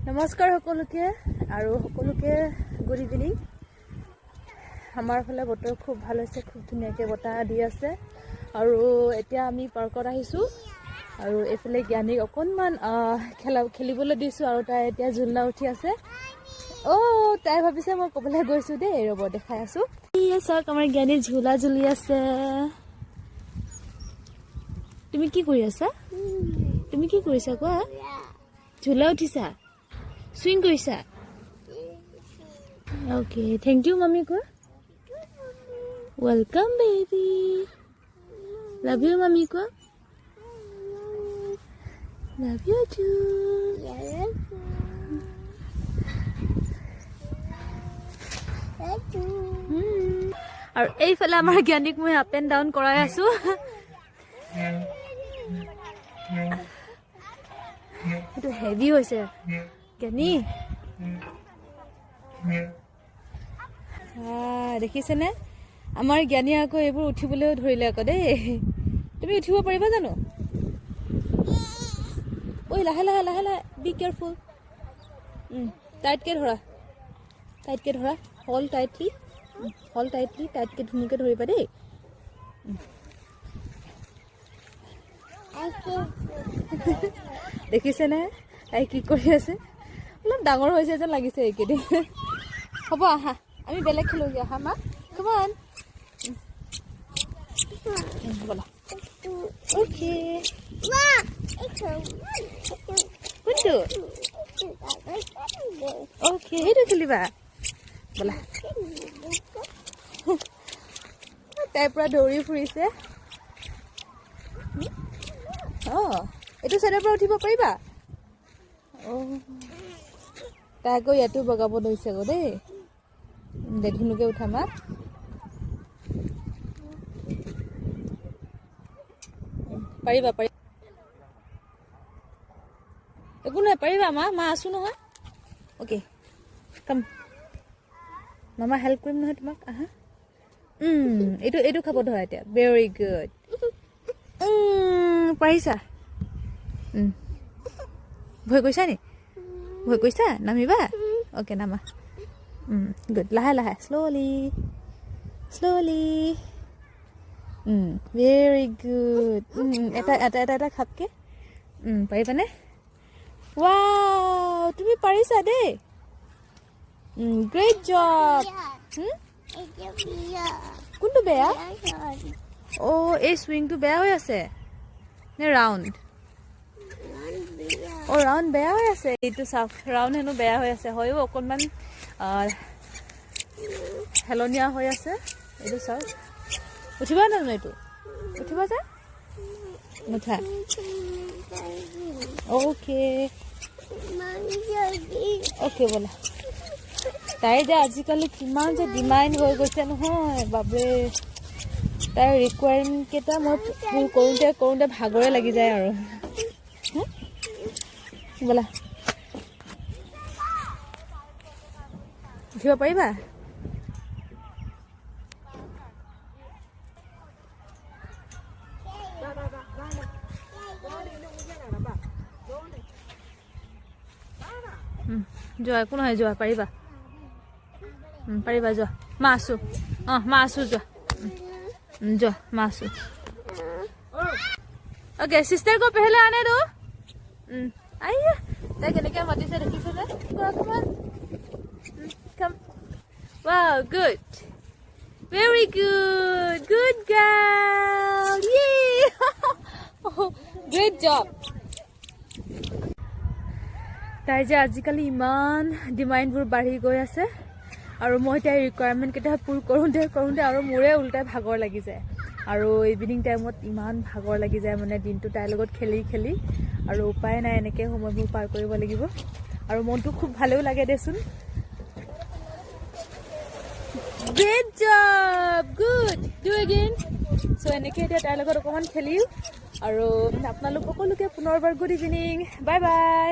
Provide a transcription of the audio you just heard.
নমস্কাৰ সকলোকে আৰু সকলোকে গুড ইভিনিং। আমাৰ ফালে বতৰ খুব ভাল হৈছে, খুব ধুনীয়াকৈ বতাহ দি আছে। আৰু এতিয়া আমি পাৰ্কত আহিছোঁ আৰু এইফালে জ্ঞানীক অকণমান খেলা খেলিবলৈ দিছোঁ আৰু তাই এতিয়া ঝুলনা উঠি আছে। অ' তাই ভাবিছে মই ক'বলৈ গৈছোঁ দেই, ৰ'ব দেখাই আছোঁ। চাওক, আমাৰ জ্ঞানী ঝোলা ঝুলি আছে। তুমি কি কৰি আছা? তুমি কি কৰিছা কোৱা? ঝোলা উঠিছা, চুইং কৰিছা? অ'কে, thank U mummy কোৱা। Welcome baby, love you mummy কোৱা। Love you too. আৰু এইফালে আমাৰ জ্ঞানীক মই আপ এণ্ড ডাউন কৰাই আছো। এইটো হেভি হৈছে জ্ঞানী। দেখিছেনে, আমাৰ জ্ঞানী আকৌ এইবোৰ উঠিবলৈও ধৰিলে আকৌ দেই। তুমি উঠিব পাৰিবা জানো? ঐ, লাহে লাহে লাহে লাহে, বি কেয়াৰফুল। টাইটকৈ ধৰা, টাইটকৈ ধৰা। Hold tightly, hold tightly. টাইটকৈ ধুনীয়াকৈ ধৰিবা দেই। দেখিছেনে তাই কি কৰি আছে? অলপ ডাঙৰ হৈছে যেন লাগিছে এইকেইদিন। হ'ব, আহা, আমি বেলেগ খেলোঁগৈ। আহা মা, come on। ব'লা। অ'কে, কোনটো? অ'কে, সেইটো খেলিবা, ব'লা। তাই পুৰা দৌৰি ফুৰিছে। অঁ, এইটো চাইডৰ পৰা উঠিব পাৰিবা? অঁ, তাই আকৌ ইয়াতো বগাব ধৰিছে আকৌ দেই। দে, ধুনুকে উঠা মা। পাৰিবা, পাৰিবা, একো নহয়, পাৰিবা মা। মা আছো নহয়। অ'কে, কাম, মামা হেল্প কৰিম নহয় তোমাক। আহা। এইটো খাব ধৰা এতিয়া। Very good. পাৰিছা? ভয় কৰিছা নি? ভয় কৰিছা? নামিবা? অ'কে, নামা। গুড, লাহে লাহে, শ্ল'লি শ্ল'লি। Very good. এটা এটা এটা এটা খাপকে। পাৰিবানে? ৱাও, তুমি পাৰিছা দেই। Great job. কোনটো বেয়া? অ', এই চুইংটো বেয়া হৈ আছে নে ৰাউণ্ড? অ', ৰাউণ্ড বেয়া হৈ আছে। এইটো চাওক, ৰাউণ্ড হেনো বেয়া হৈ আছে। হয়ো, অকণমান হেলনীয়া হৈ আছে। এইটো চাওক, উঠিবা জানো? এইটো উঠিবা যে নুঠা? অ'কে অ'কে, ব'লা। তাই যে আজিকালি কিমান যে ডিমাণ্ড হৈ গৈছে নহয়, বাপৰে। তাইৰ ৰিকুৱাৰমেণ্টকেইটা মই পূৰ কৰোঁতে কৰোঁতে ভাগৰে লাগি যায় আৰু। ব'লা, উঠিব পাৰিবা? যোৱা, একো নহয়, যোৱা, পাৰিবা। পাৰিবা, যোৱা। মা আছো। অঁ, মা আছো, যোৱা। যোৱা, মা আছো। অ'কে, চিষ্টাৰ को पहले आने दो। आइए। তাই কেনেকৈ মাতিছে দেখিছেনে? Come. Wow, good, very good, good girl. Yay, great job. তাই যে আজিকালি ইমান ডিমাণ্ডবোৰ বাঢ়ি গৈ আছে আৰু মই তাইৰ ৰিকুৱাৰমেণ্টকেইটা পূৰ কৰোঁতে কৰোঁতে আৰু মোৰে ওল্টাই ভাগৰ লাগি যায়। আৰু ইভিনিং টাইমত ইমান ভাগৰ লাগি যায়, মানে দিনটো তাইৰ লগত খেলি খেলি আৰু উপায় নাই, এনেকৈ সময়বোৰ পাৰ কৰিব লাগিব। আৰু মনটো খুব ভালেও লাগে দেচোন। Great job, good, do again. So এনেকৈ এতিয়া তাইৰ লগত অকণমান খেলিও আৰু আপোনালোক সকলোকে পুনৰবাৰ গুড ইভিনিং, বাই বাই।